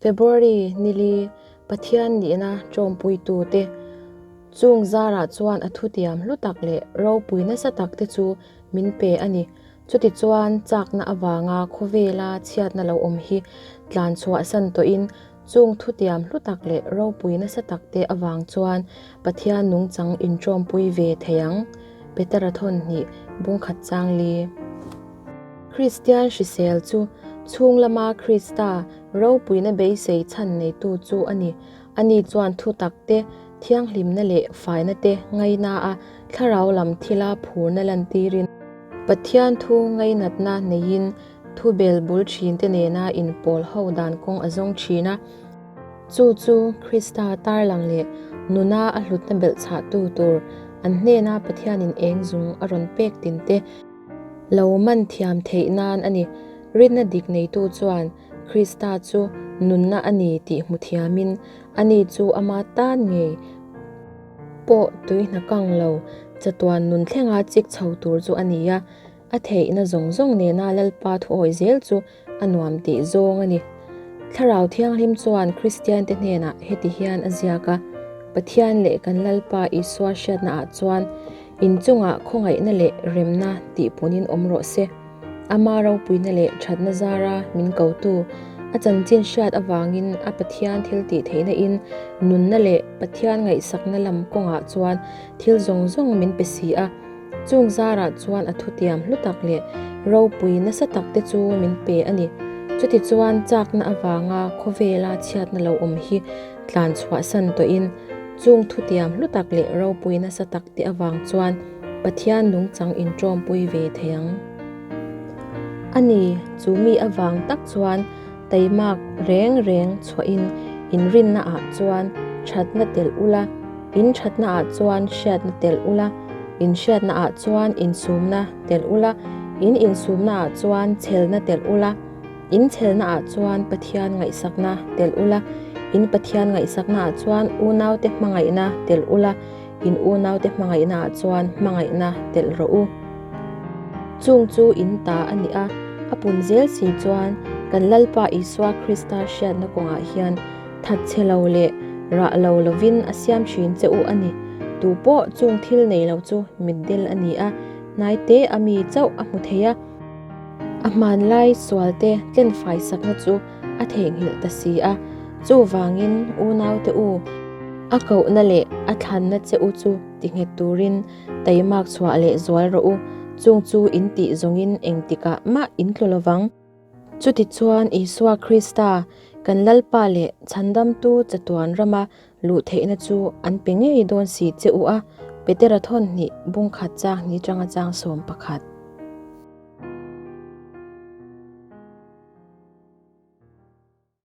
February nili Pathian nihna ṭawmpuitute chung zarah chuan a thutiam hlu tak leh ropui nasa tak te chu min pe a ni. Chutichuan chakna avanga khawvela chhiatna lo awm hi tlan chhuahsan tawhin chung thutiam hlu tak leh ropui nasa tak te avang chuan Pathian nungchang inṭawmpui ve thei ang. Petera thawnhnih bungkhat chang li. Kristian hrisel chu chhung lama Krista ropuina beisei chhan neitu chu a ni. Ani chuan thutak te, thianghlimna leh faina te ngaina a, thlarau lam thila phurna lantirin, Pathian thu ngainatna neiin thu bel bul thinte nena inpawl ho dan kawng a zawng thin a. Chu chu Krista tarlang leh nuna a hlutna belhchhahtu tur an hnena Pathianin eng zung a rawn pek tinte lo man thiam theih nan a ni. Rinna dik neitu chuan Krista chu nunna a ni tih hmu thiamin ani chu ama tan ngei pawh tui hna kang lo chatuan nun thlenga chik chho tur chu a ni a, a theihna zawng zawng nena Lalpa thuawi zel chu a nuam tih zawng a ni. Thlarau Thianghlim chuan Kristiante hnenah heti hian a ziak a, Pathian leh kan Lalpa Isua hriatnaah chuan inchungah khawngaihna leh remna tih punin awm rawh se. Ama ropuina leh thatna zara min kotu, a chanchin hriat avangin a Pathian thil tih theihna in nunna leh Pathian ngaihsakna lam kawngah chuan thil zawng zawng min pe si a. Chung zarah chuan a thutiam hlu tak leh ropui nasa tak te chu min pe a ni. Chutichuan chakna avanga khawvela chhiatna lo awm hi tlan chhuahsan tawhin chung thutiam hlu tak leh ropui nasa tak te avang chuan Pathian nungchang inṭawmpui ve thei ang. A ni, chu mi avang tak chuan taimak reng reng chhuahin inrinnaah chuan thatna telh ula, In thatnaah chuan hriatna telh ula, in hriatnaah chuan insumna telh ula, in insumnaah chuan chhelna telh ula, in chhelnaah chuan Pathian ngaihsakna telh ula, in Pathian ngaihsaknaah chuan unaute hmangaihna telh ula, in unaute hmangaihnaah chuan hmangaihna telh rawh u. Chung chu in ta a ni a, a pun zel si chuan kan Lalpa Isua Krista hriatna kawngah hian That che lo leh rah lo lovin a siam thin che u a ni. Tu pawh chung thil nei lo chu mitdel a ni a, hnai te a mi chauh a hmu thei a. A hmanlai sual te tlen fai sakna chu a theihnghilh ta si a. Chuvangin unaute u, a kohna leh a thlanna che u chu ti nghet turin taimak chhuah leh zual rawh u. Chung chu in tih zawngin engtikah mah in tlu lovang. Chutichuan Isua Krista, kan Lalpa leh Chhandamtu chatuan rama luh theihna chu an pe ngei dawn si che u a, Petera thawnhnih bungkhat chang ni tanga chang 11.